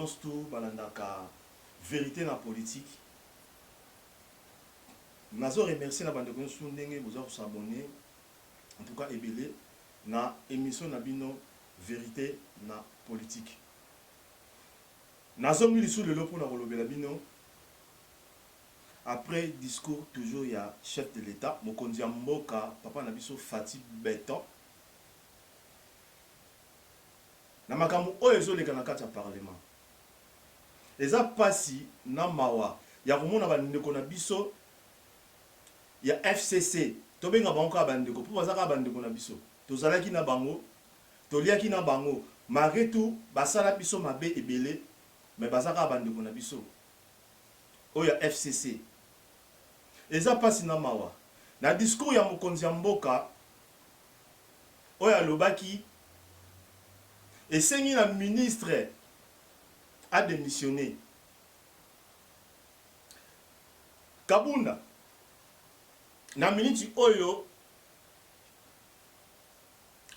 nyonso tout balandaka verite na politique. Nazo remercier na bandeko nyonso tout ndenge boza ko s'abonner en tout cas ebele na emission na bino verite na politique. Nazongi lisusu lelo pona kolobela bino après discours toujours ya chef de l'etat mokonzi ya mboka papa na biso Fatshi Beton na makambo oyo ezoleka na kati ya parlement. Eza pasi na mawa ya komona ba ndeko na biso ya FCC, tobenga bango kaka ba ndeko po baza kaka ba ndeko na biso, tozalaki na bango, toliaki na bango, malgre tout basala biso mabe ebele mais baza kaka ba ndeko na biso oyo ya FCC. Eza pasi na mawa na discours ya mokonzi ya mboka oyo alobaki esengi na ministre a demissionner. Kabunda na minute oyo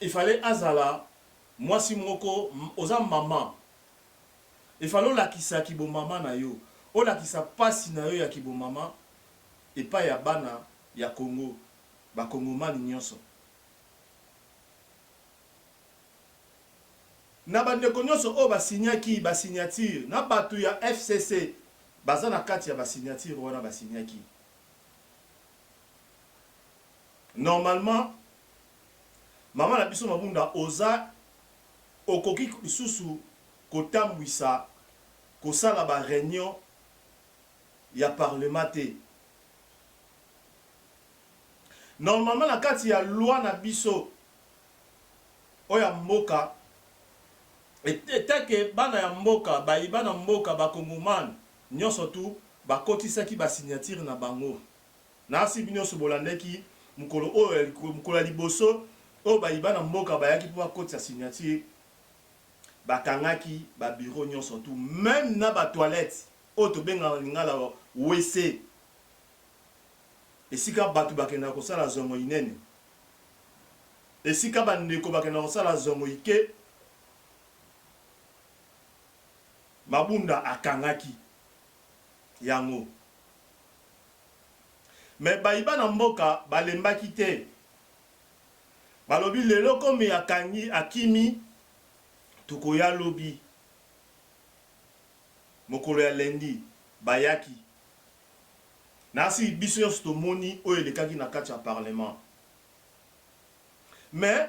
il fallait azala mwasi moko oza maman il fallait olakisa ki bo mama na yo olakisa pasi na yo ya ki bo mama epai ya bana ya Congo ba congomani nionso. Na ba ndeko nionso oyo ba signaki ba signature na batu ya FCC baza na kati ya ba signature wana ba signaki. Normalement mama na biso Mabunda oza okoki lisusu kotambwisa kosala ba reunion ya parlement te. Normalement na kati ya loi na biso oyo ya mboka etant que bana ya mboka bayi bana mboka ba congoman nionso tout bakotisaki ba signature na bango nasi bino nionso bolandaki mokolo oyo mokolo ya liboso oyo bayi bana mboka bayaki po bakotisa signature bakangaki ba bureau nionso tout meme na ba toilettes oyo tobengaka na lingala WC esika batu bakendaka kosala zongo inene Esika ba ndeko bakenda kosala zongo ike, Mabunda akangaki yango. Mais bayi bana mboka balembaki te. Balobi lelo comme akangi, akimi, tokoya lobi. Mokolo ya lundi, bayaki. Nasi biso nionso tomoni oyo elekaki na kati ya parlement. Mais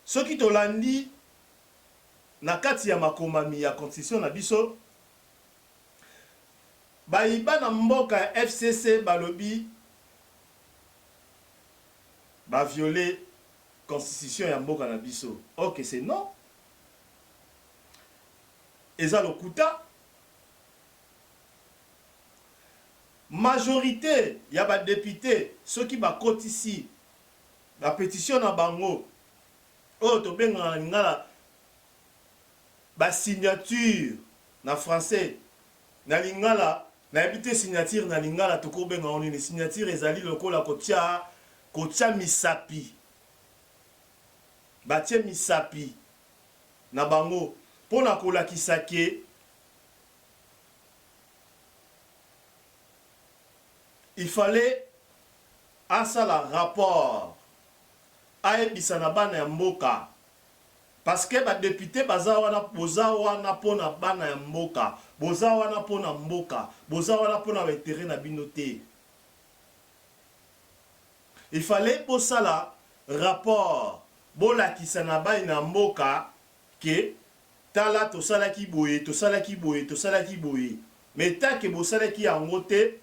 soki tolandi na kati ya makomami ya constitution na biso, bayi bana mboka ya FCC balobi ba violer constitution ya mboka na biso. Ok c'est non. Eza lokuta. Majorite ya ba deputes soki bakotisi ba petitions na bango oyo tobengaka na lingala ba signatures na français, na lingala nayebi te signature na lingala tokobenga yango nini? Signature ezali lokola kotia kotia misapi, batie misapi na bango pona kolakisa que Il fallait asala rapport ayebisa na bana ya mboka parce que ba deputes baza wana boza wana pona bana ya mboka boza wana pona mboka boza wana pona ba interet na bino te il fallait bosala rapport bolakisa na bana mboka que Tala tosalaki boye, tosalaki boye, tosalaki boye, mais tant que bosalaki yango te,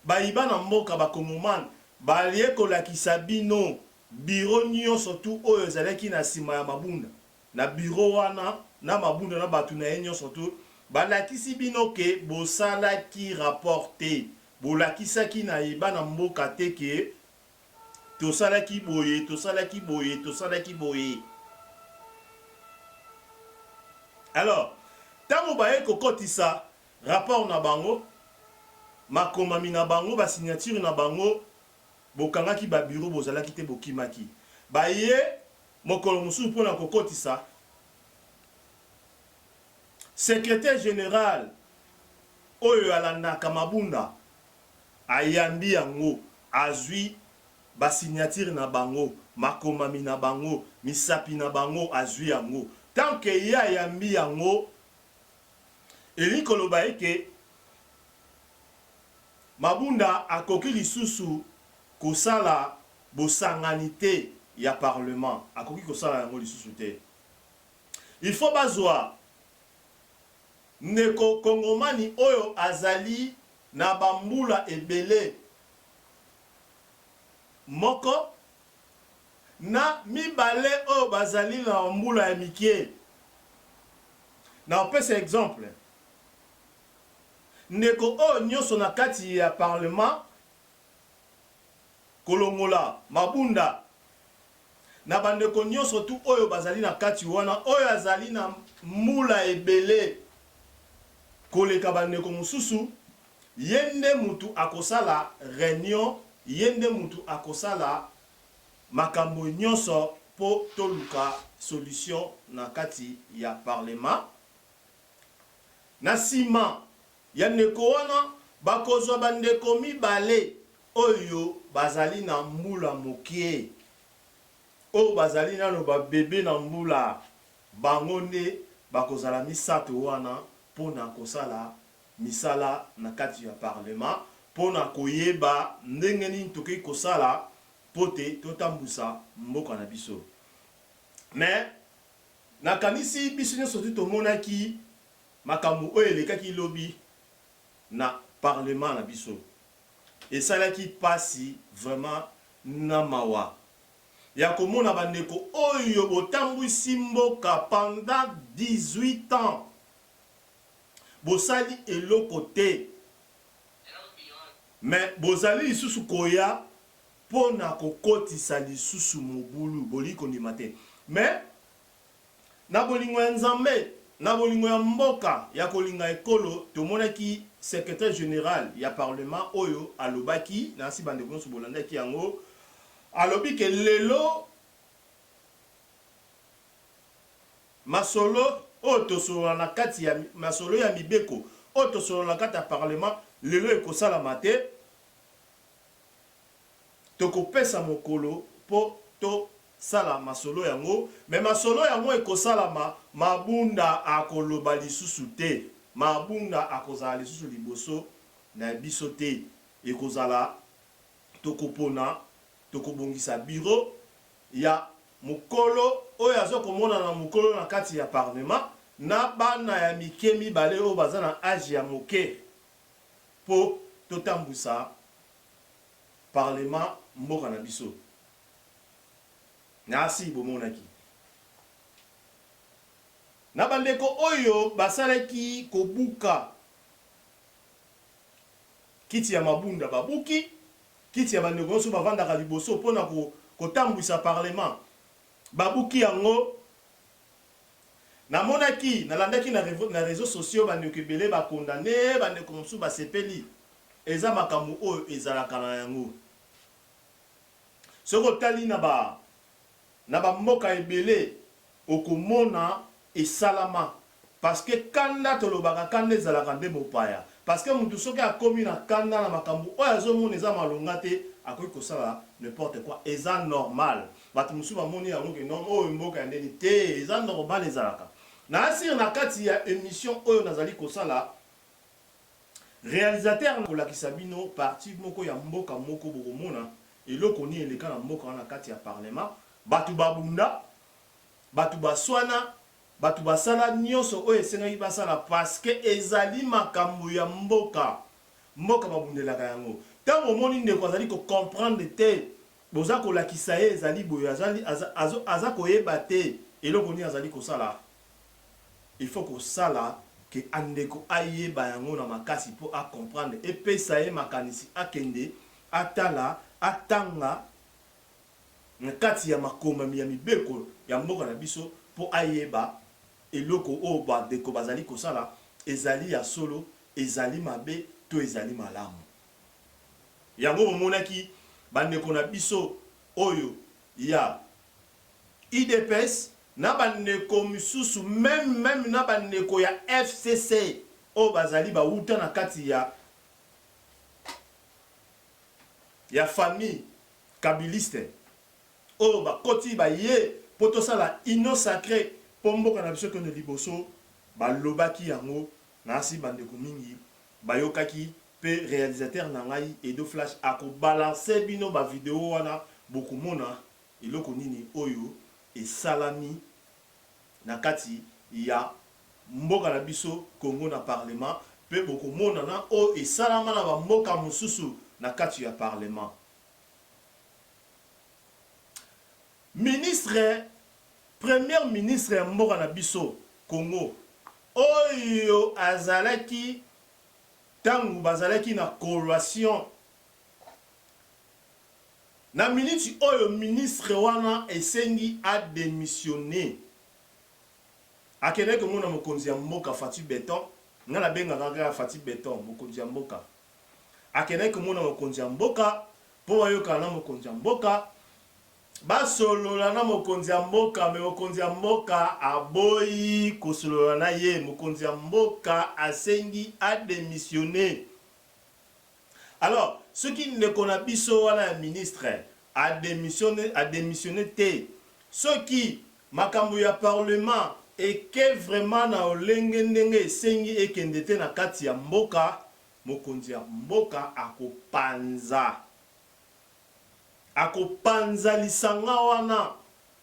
bayi bana mboka ba congoman baye kolakisa bino bureau nionso tout oyo ezalaki na sima ya Mabunda, na bureau wana na Mabunda na batu na ye nionso tout, balakisi bino que bosalaki rapport te, bolakisaki na bana mboka te que Tosalaki boye, tosalaki boye, tosalaki boye. Alors, tango baye kokotisa rapport na bango, makomami na bango, ba signatures na bango, bokangaki ba bureaux, bozalaki te, bokimaki. Baye mokolo mosusu mpo na kokotisa. Secretaire general oyo alandaka Mabunda ayambi yango, azwi ba signatures na bango, makomami na bango, misapi na bango, azwi yango. Tant que ye ayambi yango, elingi koloba ete Mabunda akoki lisusu kosala bosangani te ya parlement, akoki kosala yango lisusu te. Il faut bazwa ndeko kongomani oyo azali na ba mbula ebele moko na mibale oyo bazali na ba mbula ya mikie. Nakopesa exemple, ndeko oyo nionso na kati ya parlement Kolongola Mabunda na bandeko nionso tout oyo bazali na kati wana oyo azali na mbula ebele koleka bandeko mosusu, ye nde mutu akosala reunion, ye nde mutu akosala makambo nionso po toluka solution na kati ya parlement. Na sima ya ndeko wana, bakozwa bandeko mibale oyo bazali na mbula moke, oyo bazali nano ba bebe na mbula, bango nde bakozala misato wana mpo na kosala misala na kati ya parlement, mpo na koyeba ndenge nini tokoki kosala mpo te totambwisa mboka na biso. Mais nakanisi biso nionso tout tomonaki Makambo oyo elekaki lobi na parlement na biso esalaki pasi vraiment na mawa ya komona ba ndeko oyo botambwisi mboka pendant 18 ans bosali eloko te mais bozali lisusu koya pona kokotisa lisusu mobulu bolingi kondima te mais Na bolingo ya Nzambe, na bolingo ya mboka, ya kolinga ekolo, tomonaki secretaire general ya parlement oyo alobaki, nasi bandeko nionso bolandaki yango, alobi ke lelo masolo oyo tosolola na kati ya masolo ya mibeko oyo tosolola na kati ya parlement lelo ekosalama te, Tokopesa mokolo po to sala masolo yango, mais masolo yango ekosalama Mabunda akoloba lisusu te, Mabunda akozala lisusu liboso na biso te, ekozala tokopona, tokobongisa bureau ya mukolo oyo azo komonana mukolo na kati ya parlement na bana ya mike mibale oyo baza na age ya moke po totambusa parlement mboka na biso nasi bomonaki na bandeko oyo basalaki kobuka kiti ya mabunda babuki kiti ya bandeko nyonso bavandaka liboso mpona kotambwisa parlement babuki yango. Namonaki, nalandaki na na reseaux sociaux bandeko ebele ba condamner, bandeko mosusu basepeli. Eza makambo oyo ezalaka na yango. Soki otali na ba na ba mboka ebele okomona esalama parce que kanda tolobaka kanda ezalaka nde mopaya parce que mutu soki akomi na kanda na makambo oyo azomona eza malonga te akoki kosala n'importe quoi eza normal. Batu mosusu bamoni yango ke non oyo mboka ya ndeni te eza normal ezalaka na asir na kati ya emission oyo nazali kosala realisateur kolakisa bino partie moko ya mboka moko bokomona eloko nini eleka na mboka wana kati ya parlement batu babunda batu baswana batu basala nionso oyo esengaki basala parce que ezali makambo ya mboka mboka babundelaka yango tango omoni ndeko azali ko comprendre te Boza kolakisa ye ezali boye azali azo aza koyeba te eloko nini azali kosala il faut kosala ke andeko ayeba yango na makasi po a comprendre epesa ye makanisi akende atala atanga na kati ya makomami ya mibeko ya mboka na biso po ayeba eloko oyo bandeko bazali kosala ezali ya solo ezali mabe to ezali malamu. Yango bomonaki ba ndeko na biso oyo ya udps. na bandeko misusu meme meme na bandeko ya FCC oyo bazali bawuta na kati ya ya famille kabiliste oyo bakoti baye mpo tosala union sacree mpo mboka na biso ekende liboso, balobaki yango nasi bandeko mingi bayokaki mpe realisateur na ngai Edo Flash ako balancer bino ba video wana bokomona eloko nini oyo esalami na kati ya mboka na biso Congo na parlement mpe bokomona na oyo esalama na ba mboka mosusu na kati ya parlement. Ministre, premier ministre ya mboka na biso Congo oyo azalaki tango bazalaki na collation na minute oyo ministre wana esengi a demissionner akendaki komona mokonzi ya mboka Fatshi Beton, nga nabengaka kaka Fatshi Beton mokonzi ya mboka, akendaki komona mokonzi ya mboka po bayokana na mokonzi ya mboka, basolola na mokonzi ya mboka mais mokonzi ya mboka aboyi kosolola na ye, mokonzi ya mboka asengi a demissionner. Alors soki ndeko na biso wana ya ministre a demissionne a demissionne te soki makambo ya parlement eke vraiment na olenge ndenge esengi ekende te na kati ya mboka, mokonzi ya mboka akopanza akopanza lisanga wana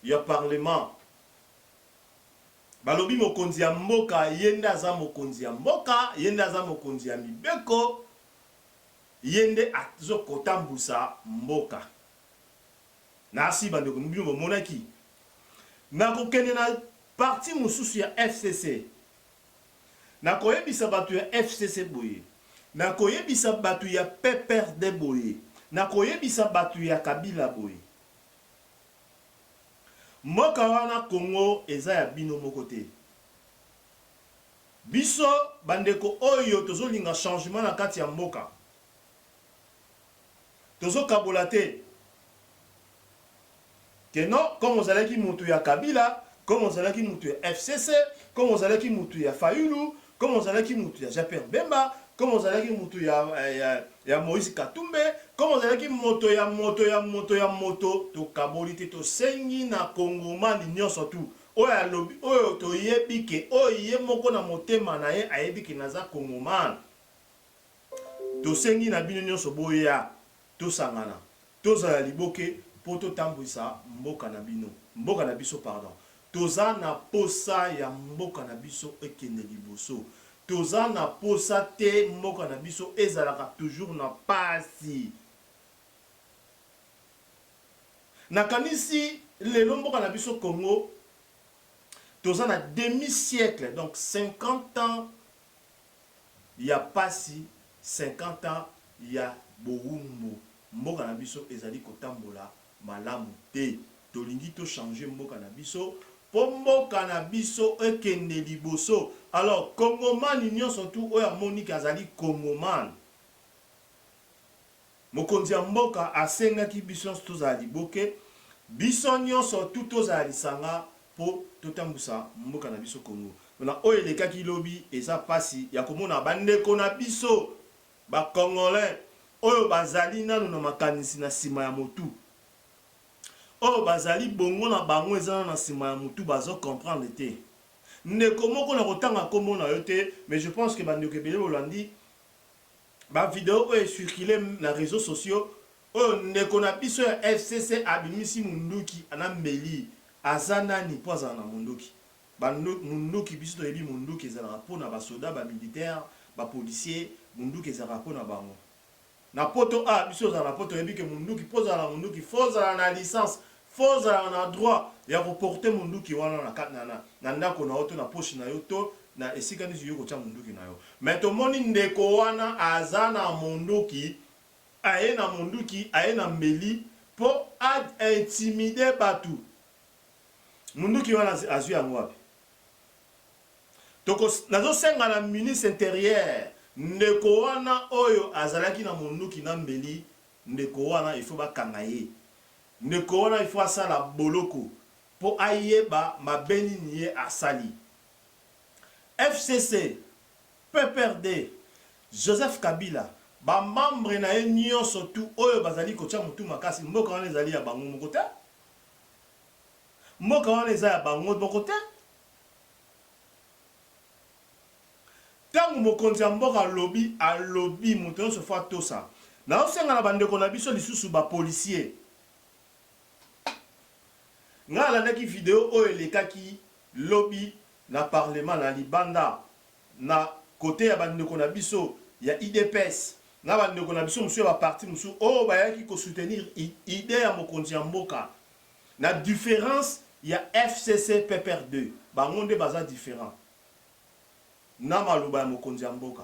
ya parlement. Balobi mokonzi ya mboka ye nde aza mokonzi ya mboka, ye nde aza mokonzi ya mibeko, ye nde azo kotambusa mboka. Nasi bandeko bino bomonaki. Nakokende na parti mosusu ya FCC. Nakoyebisa bato ya FCC boye, nakoyebisa bato ya PPRD boye, nakoyebisa bato ya Kabila boye. Mboka wana Congo eza ya bino moko te. Biso ba ndeko oyo tozo linga changement na kati ya mboka tozo kabola te que non comme ozalaki mutu ya Kabila, comme ozalaki mutu ya FCC, comme ozalaki mutu ya Fayulu, comme ozalaki mutu ya Jean Pierre Bemba, comme ozalaki mutu ya, ya, ya Moïse Katumbe, comme ozalaki moto ya moto ya moto ya moto, tokaboli te, tosengi na Kongomani nyonso tu oyo alobi, oyo toyebi ke oyo ye moko na motema na ye ayebi ke naza Kongomani, tosengi na bino nyonso boya tosangana, tozala liboke po totambwisa mboka na bino, mboka na biso pardon. Toza na posa ya mboka na biso ekende liboso. Toza na posa te mboka na biso ezalaka toujours na pasi. Nakanisi lelo mboka na biso Congo toza na demi siècle donc 50 ans ya pasi, 50 ans ya bowumbu. Mboka na biso ezali kotambola malamu te. Tolingi to changer mboka na biso po mboka na biso ekende liboso. Alors Congomani nionso tout oyo amoni ke azali Congoman, mokonzi ya mboka asengaki biso nionso tozala liboke, biso nionso tout tozala lisanga po totambusa mboka na biso Congo. Na oyo elekaki lobi eza pasi ya komona ba ndeko na biso ba Congolais oyo bazali nanu na makanisi na sima ya motu. Oyo bazali bongo na bango eza nanu na sima ya mutu bazo comprendre te. Ndeko moko nako tanga kombo na yo te mais je pense que ba ndeko ebele bolandi ba video oyo e circuler na reseaux sociaux oyo ndeko na biso ya FCC abimisi munduki na mbeli aza nani po azala na munduki? Ba munduki biso toyebi munduki ezalaka po na ba soda ba militaires ba policiers munduki ezalaka po na bango. Na poto awa biso ozala na poto oyebi ke munduki po ozala na munduki faut ozala na licence faut ozala na droit ya ko porter munduki wana na na na na ndako na yo to na poche na yo to na esika nionso yo kotia munduki na yo mais tomoni ndeko wana aza na munduki aye na munduki aye na mbeli po a intimider batu munduki wana azui yango wapi? Toko nazo senga na ministre interieur ndeko wana oyo azalaki na munduki na mbeli ndeko wana il faut ba kanga ye ndeko wana il faut asala boloko. mpo ayeba mabe nini ye asali. FCC, PPRD, Joseph Kabila, ba membres na ye nionso tout oyo bazali kotia mutu makasi, mboka wana ezali ya bango moko te. Mboka wana eza ya bango moko te. Tango mokonzi ya mboka alobi, alobi, moto nionso faut atosa. Nazo senga na ba ndeko na biso lisusu ba policiers. Ngai nalandaki video oyo elekaki lobi na parlement na libanda na cote ya ba ndeko na biso ya udps na ba ndeko na biso mosusu ya ba parti mosusu oyo bayaki ko soutenir idee ya mokonzi ya mboka na difference ya FCC PPRD bango nde baza different na maloba ya mokonzi ya mboka.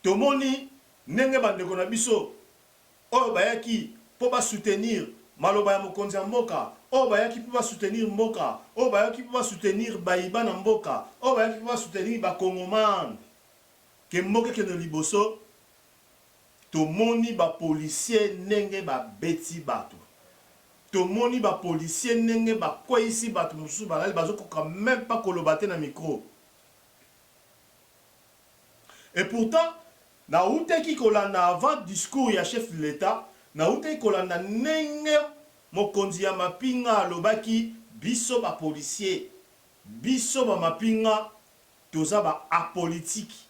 Tomoni ndenge ba ndeko na biso oyo bayaki mpo ba soutenir maloba ya mokonzi ya mboka, oyo bayaki mpo ba soutenir mboka, oyo bayaki mpo ba soutenir bayi bana mboka, oyo bayaki mpo ba soutenir ba Congoman que mboka ekende liboso, tomoni ba policiers ndenge babeti bato, tomoni ba policiers ndenge bakweyisi bato mosusu balali bazokoka meme pas koloba te na micro. Et pourtant, nawutaki kolanda avant discours ya chef de l'Etat, nawutaki kolanda ndenge mokonzi ya mapinga alobaki biso ba policiers, biso ba mapinga toza ba apolitiques.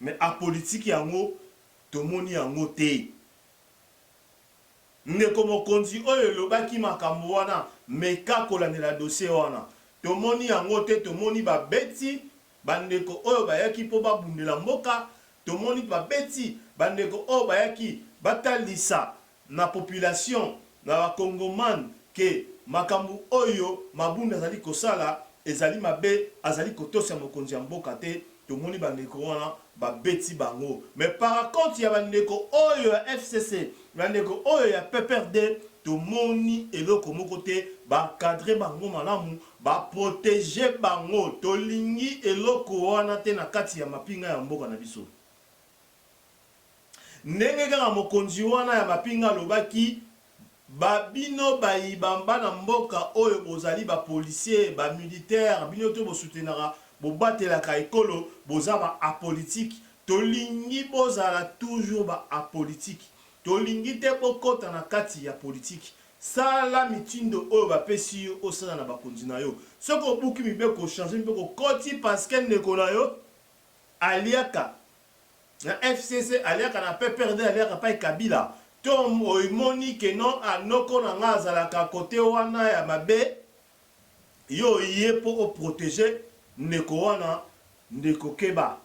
Mais apolitique yango tomoni yango te. Ndeko mokonzi oyo elobaki makambo wana meka kolandela dossier wana. Tomoni yango te, tomoni babeti ba ndeko oyo bayaki mpo babundela mboka, tomoni babeti ba ndeko oyo bayaki batalisa na population, na ba congoman que makambo oyo Mabunda azali kosala ezali mabe, azali kotosa mokonzi ya mboka te, tomoni ba ndeko wana babeti bango. Mais par contre ya ba ndeko oyo ya FCC, ba ndeko oyo ya PPRD, tomoni eloko moko te, ba encadrer bango malamu, ba proteger bango, tolingi eloko wana te na kati ya mapinga ya mboka na biso. Ndenge kaka mokonzi wana ya mapinga alobaki, ba bino bayi ba bana mboka oyo bozali ba policiers, ba militaires, bino to bo soutenaka, bobatelaka ekolo, boza ba apolitiques, tolingi bozala toujours ba apolitiques, tolingi te bokota na kati ya politique. Sala mitindo oyo bapesi yo osala na bakonzi na yo. Soki obuki mibeko, o changer mibeko, okoti parce que ndeko na yo aliaka na FCC, aliaka na PPRD, aliaka pai Kabila, to omoni que non, ah noko na nga azalaka cote wana ya mabe, yo oye po o proteger ndeko wana, ndeko keba.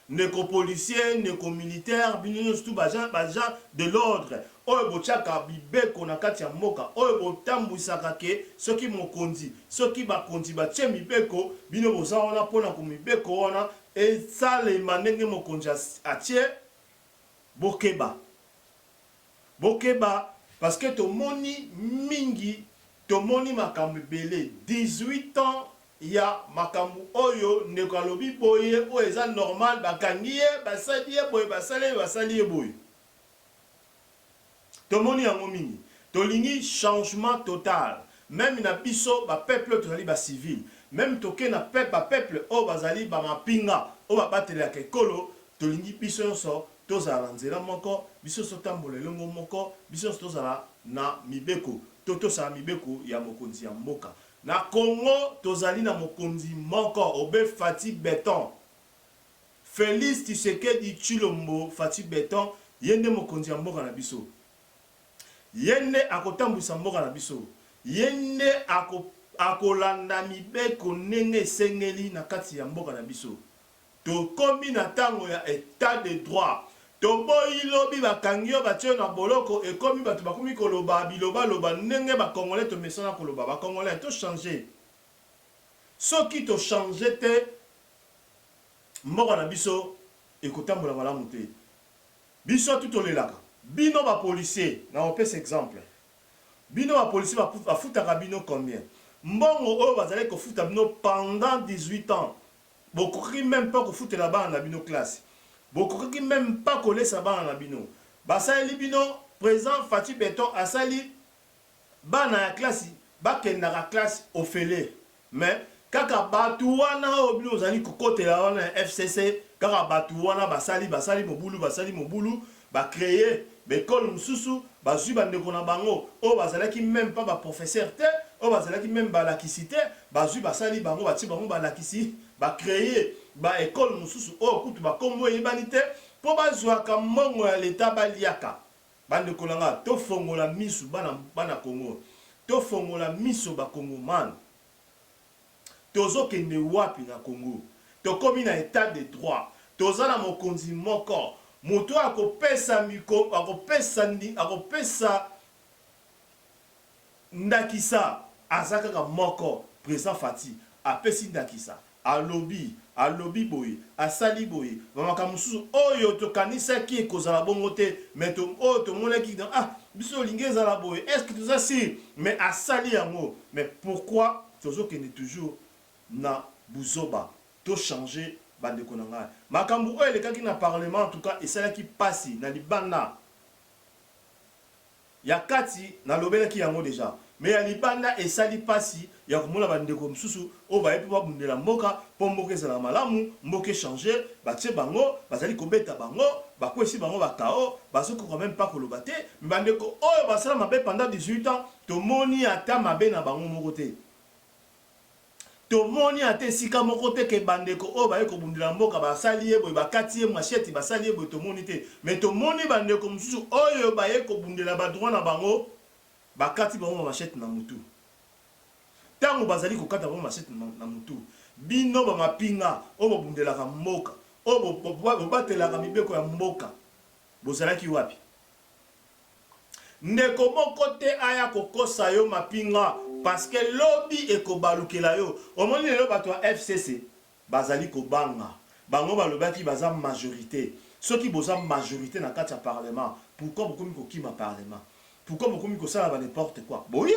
Ndeko policier, ndeko militaire, bino nionso tout ba agents, ba agents de l'ordre oyo botiaka mibeko na kati ya mboka, oyo botambwisaka que soki mokonzi, soki bakonzi batie mibeko, bino boza wana pona ko mibeko wana esalema ndenge mokonzi atie, bokeba. Bokeba parce que tomoni mingi, tomoni makambo ebele, 18 ans ya makambo oyo ndeko alobi boye oyo eza normal bakangi ye basali ye boye basali ye basali ye boye tomoni yango mingi tolingi changement total meme na biso ba peuple oyo tozali ba civil meme toke na ba peuple oyo bazali ba mapinga oyo babatelelaka ekolo tolingi biso nyonso tozala na nzela moko biso nyonso totambola elongo moko biso nyonso tozala na mibeko to tosala mibeko ya mokonzi ya mboka. Na Congo tozali na mokonzi moko obe Fatshi beton Felix Tshisekedi Tshilombo Fatshi beton ye nde mokonzi ya mboka na biso ye nde akotambwisa mboka na biso ye nde ako akolanda mibeko ndenge esengeli na kati ya mboka na biso. Tokomi na tango ya etat de droit. Toboyi lobi bakangi yo batie yo na boloko ekomi batu bakomi koloba biloba loba ndenge ba congolais tomesana koloba ba congolais to changer soki to changer te mboka na biso ekotambola malamu te biso tout tolelaka bino ba policiers nakopesa exemple bino ba policiers bafutaka bino combien mbongo oyo bazalaki kofuta bino pendant 18 ans Bokokaki meme pas kofutela bana na bino classe. Bokokaki meme pas kolesa bana na bino. Basaleli bino president Fatshi Beton asali. bana ya classe bakendaka classe ofele. Mais kaka batu wana oyo bino bozali kokotela wana ya FCC, kaka batu wana basali basali mobulu basali mobulu, ba creer ba ecoles mosusu, bazui ba ndeko na bango oyo bazalaki meme pas ba professeurs te, oyo bazalaki meme balakisi te, bazui basali bango batie bango balakisi, ba creer ba ecoles mosusu oyo kutu ba kombo eyebani te po bazuaka mbongo ya l'etat baliaka. Ba ndeko na nga to fongola misu bana bana Congo to fongola miso ba congoman tozo kende wapi na Congo tokomi na etat de droit toza na mokonzi moko moto oyo ako pesa miko ako pesa ako pesa ndakisa aza kaka moko president Fathi apesi ndakisa Alobi, alobi boye, asali boye, ba makambo mosusu oyo tokanisaki ekozala bongo te, mais to, oyo tomonaki que ah, biso tolingi ezala boye, est ce que toza sur? Mais asali yango, mais pourquoi tozokende toujours na buzoba? To changer ba ndeko na ngai. Makambo oyo elekaki na parlement en tout cas esalaki pasi na libanda. Ya kati nalobelaki yango dejà mais ya libanda esali pasi ya komona ba ndeko mosusu oyo baye po babundela mboka po mboka ezala malamu, mboka e changer, batie bango bazali kobeta bango, bakwesi bango ba KO, bazokoka meme pas koloba te, mais ba ndeko oyo basala mabe pendant 18 ans tomoni ata mabe na bango moko te. Tomoni ata esika moko te ke bandeko oyo baye kobundela mboka basali ye boye, bakati ye machette, basali ye boye, tomoni te. Mais tomoni bandeko mosusu oyo baye kobundela ba droits na bango, bakati bango ba machette na mutu. Tango bazali kokata bango machette na mutu, bino ba mapinga oyo bobundelaka mboka, oyo bobatelaka mibeko ya mboka, bozalaki wapi? Ndeko moko te aya kokosa yo mapinga parce que lobi ekobalukela yo. Omoni lelo bato ya FCC bazali kobanga. Bango balobaki baza majorite. Soki boza majorite na kati ya parlement, pourquoi bokomi kokima parlement? Pourquoi bokomi kosala ba n'importe quoi? Boya!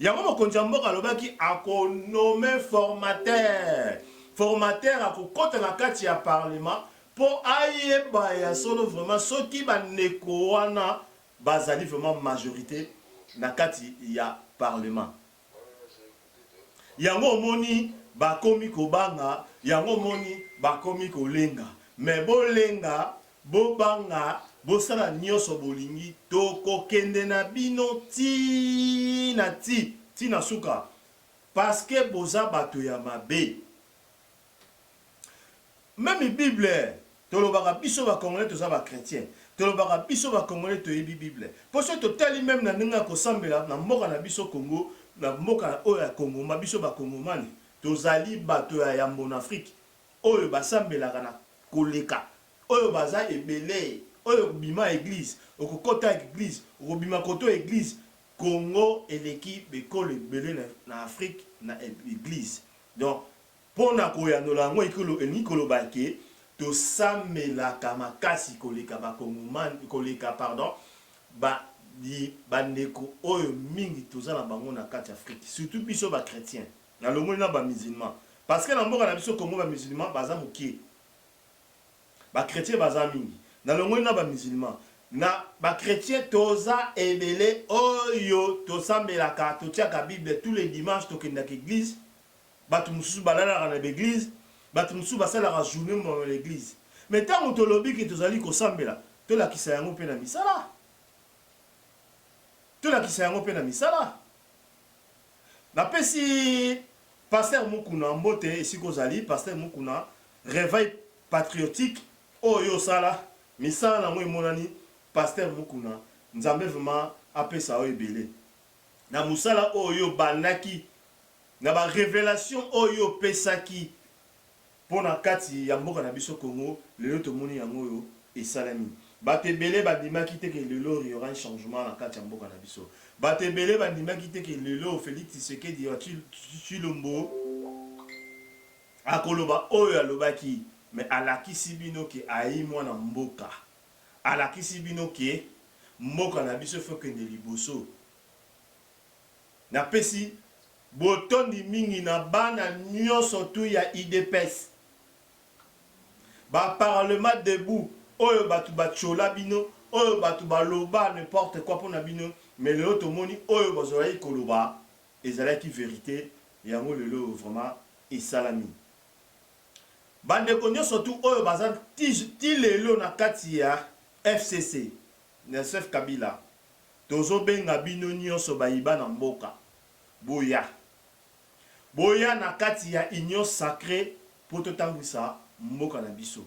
Yango mokonzi ya mboka alobaki ako nommer formateur. Formateur akokota na kati ya parlement po ayeba ya solo vraiment soki ba ndeko wana bazali vraiment majorite na kati ya parlement. Yango omoni bakomi kobanga, yango omoni bakomi kolenga. Mais bolenga, bobanga, bosala nioso bolingi, tokokende na bino ti na ti, ti na suka. Parce que boza bato ya mabe. Meme bible tolobaka biso ba congolais toza ba chretiens tolobaka biso ba congolais toyebi bible po soki totali meme na ndenge ya kosambela na mboka na biso congo na mboka oyo ya congoma biso ba congomani tozali bato ya yambo na afrique oyo basambelaka na koleka oyo baza ebele oyo okobima eglise okokota eglise okobima koto eglise congo eleki bekolo ebele na afrique na eglise donc Mpo na koyanola yango elingi koloba ke tosambelaka makasi koleka ba kongomani, koleka pardon ba bandeko oyo mingi toza na bango na kati Afrique surtout biso ba chretiens, nalongoli na ba musulmans parce que na mboka na biso Congo ba musulmans baza mukie, ba chretiens baza mingi, nalongoli na ba musulmans na ba chretiens toza ebele oyo tosambelaka, totiaka bible tous les dimanches tokendaka eglise. Batu mosusu balalaka na ba eglise, batu mosusu basalaka journee mobimba na eglise. Mais tango tolobi ke tozali kosambela, tolakisa yango pe na misala. Tolakisa yango pe na misala. Napesi Pasteur Mukuna mbote esika ozali, Pasteur Mukuna, reveil patriotique oyo yo osala, misala na yango emonani, Pasteur Mukuna, Nzambe vraiment apesa yo ebele na mosala oyo yo obandaki. Na ba revelations oyo opesaki pona kati ya mboka na biso Congo, lelo tomoni yango oyo esalemi. Bato ebele bandimaki te ke lelo il y aura un changement na kati ya mboka na biso. Bato ebele bandimaki te ke lelo Felix Tshisekedi wa Tshilombo akoloba oyo alobaki, mais alakisi bino ke ayi mwana mboka. Alakisi bino ke mboka na biso faut ekende liboso. Napesi botondi mingi na bana nionso tout ya udps. Ba parlement debout oyo batu ba tshola bino, oyo batu ba loba n'importe quoi pona bino, Mais lelo tomoni oyo bazalaki koloba ezalaki verite, yango lelo oyo vraiment esalami. Ba ndeko nionso tout oyo baza ti lelo na kati ya FCC, Joseph Kabila, tozo benga bino nionso bayi bana mboka, boya. Boya na kati ya union sacree po totambwisa mboka na biso.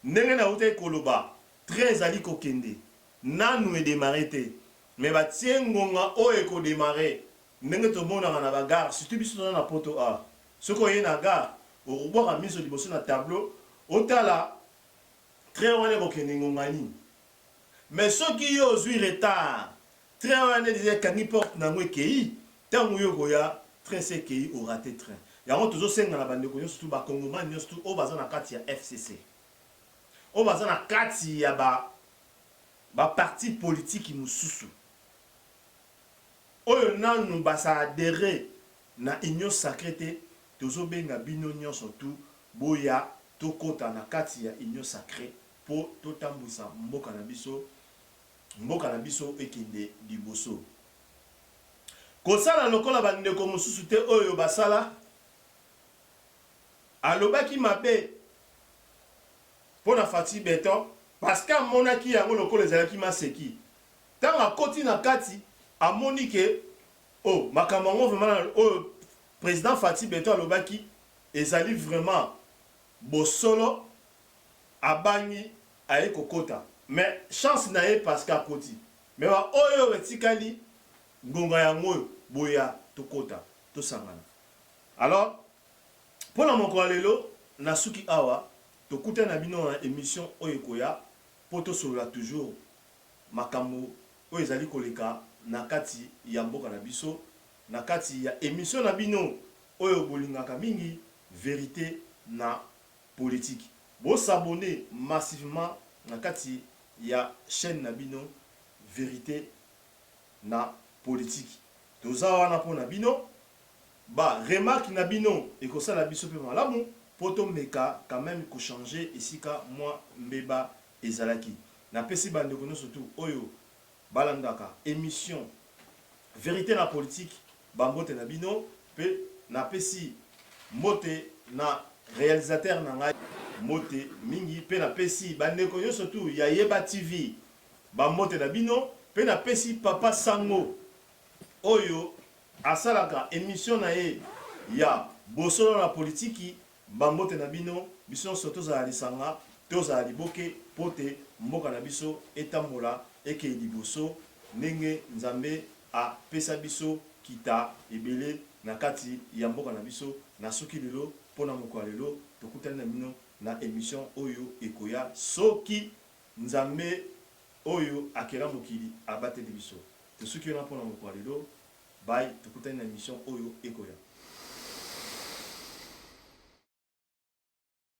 Ndenge nawutaki koloba, train ezali kokende, nanu e demarrer te, mais batie ngonga oyo eko demarrer, ndenge tomonaka na ba gares, surtout biso toza na poto awa, soki oye na gare, okobwaka miso liboso na tableau, otala train wana ekokende ngonga nini. Mais soki yo ozui retard, train wana dejà ekangi porte na yango ekeyi, tango yo okoya, train esi ekeyi, o rater train. Yango tozo senga na ba ndeko nionso tout, ba congomani nionso tout oyo baza na kati ya FCC, oyo baza na kati ya ba ba partis politiques mosusu, oyo nanu ba s'adherer na union sacree te, tozo benga bino nionso tout boya tokota na kati ya union sacree po totambwisa mboka na biso, mboka na biso ekende liboso. Kosala lokola ba ndeko mosusu te oyo basala alobaki mabe pona Fatshi Beton parce que amonaki yango lokola ezalaki maseki. Tango akoti na kati amoni que oh makambo yango vraiment oyo president Fatshi Beton alobaki ezali vraiment bosolo, abangi aye kokota mais chance na ye parce que akoti mais ba oyo etikali ngonga yango oyo boya tokota tosangana alors pona mokolo ya lelo nasuki awa tokutani na bino na emission oyo ekoya po tosolola toujours makambo oyo ezali koleka na kati ya mboka na biso na kati ya emission na bino oyo bolingaka mingi verite na politique. Bo s'abonner massivement na kati ya chaine na bino verite na politique. Toza wana po na bino. Ba remarques na bino ekosala biso pe malamu po tomeka quand meme ko changer esika mwa mbeba ezalaki. Napesi ba ndeko nionso tout oyo balandaka emission Verite na politique ba mbote na bino pe napesi mbote na realisateur na ngai mbote mingi pe napesi ba ndeko nionso tout ya Yeba TV ba mbote na bino pe napesi papa Sango oyo asalaka emission na ye ya bosolo na politiki Ba mbote na bino, biso nionso tozala lisanga, tozala liboke po te mboka na biso etambola ekeye liboso ndenge Nzambe a pesa biso kita ebele na kati ya mboka na biso. Na suki lelo po na mokolo ya lelo, tokutani na bino na emission oyo ekoya soki Nzambe oyo akela mokili abateli biso. Tosuki wana po na mokolo ya lelo. Bye, tokutani na emission oyo ekoya.